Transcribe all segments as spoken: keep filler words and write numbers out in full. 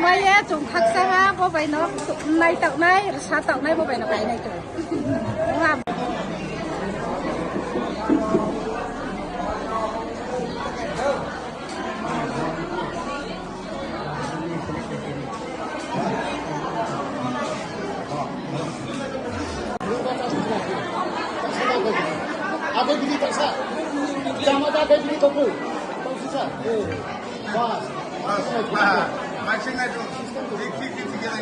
Kaya chwng khaksa ha, bo bai no nai toknai, sa toknai, bo bai no kainai to. Wah. Ada bini tak sa. Jama ada bini tak pun. Bas. Maksudnya itu. Tik, tik, tik, tik, tik.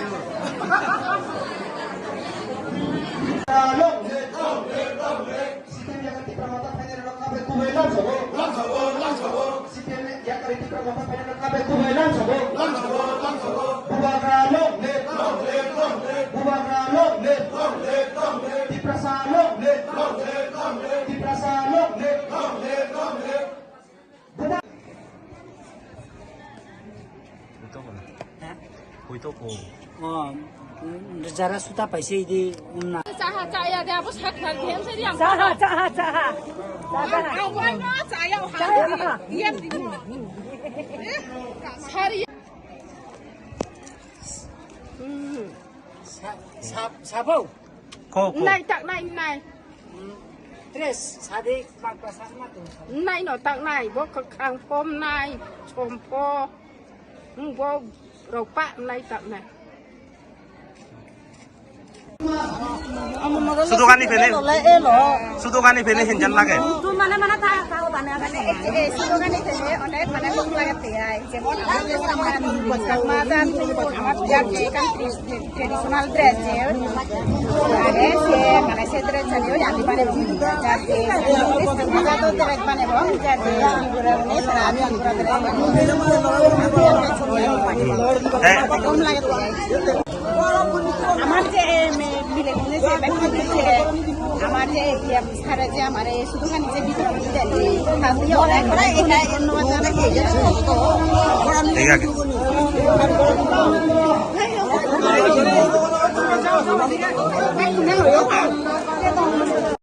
Long live, long live, long live. Sitting jaga Tipra Motha final rok kabe kubai lam sabo. Lam sabo, lam sabo. Sitting jaga Tipra Motha final rok kabe kubai lam sabo. Lam sabo, lam sabo. Bubagra long live, long live, long live. Bubagra long live, long live, long live. Tiprasa long live, long live, long live. Tiprasa long live, long live, long live. Hoi to ko. O, jara suta paise idi unna. Chaha chaya de abo sak sak hem se yang. Chaha, chaha, chaha. Chaha. Ang wai no chaya ha. Chaha. Yem di. Sari. Hmm. Sa, sa, sabo. Ko, ko. Nai tak nai nai. Tres, sadi, magba sasma tu. Nai no tak nai, bo khang pom nai, chompo. Hmm, bo rok pa nai tak nai. Sudo gani pene. Sudo gani pene henjan lage. Tu mana mana ta ta ta na na. Eh, sudo gani pene onek mana lok lage te ai. Jemon amar, amar, amar, amar, amar, amar, amar, amar, amar, amar, traditional dress je, age se, mane se dress ani oi ami mane bo, jate, jate dress mane bo, jate Tripura ni sara ami Tripura dress. Kom lage to. Amar je, eh, me, bile kone je, bag kone je, amar je, eh, Sara je amare sudu kani je bidro bidro ni. Thank you, onek onek dhonnobad janai. Thik age.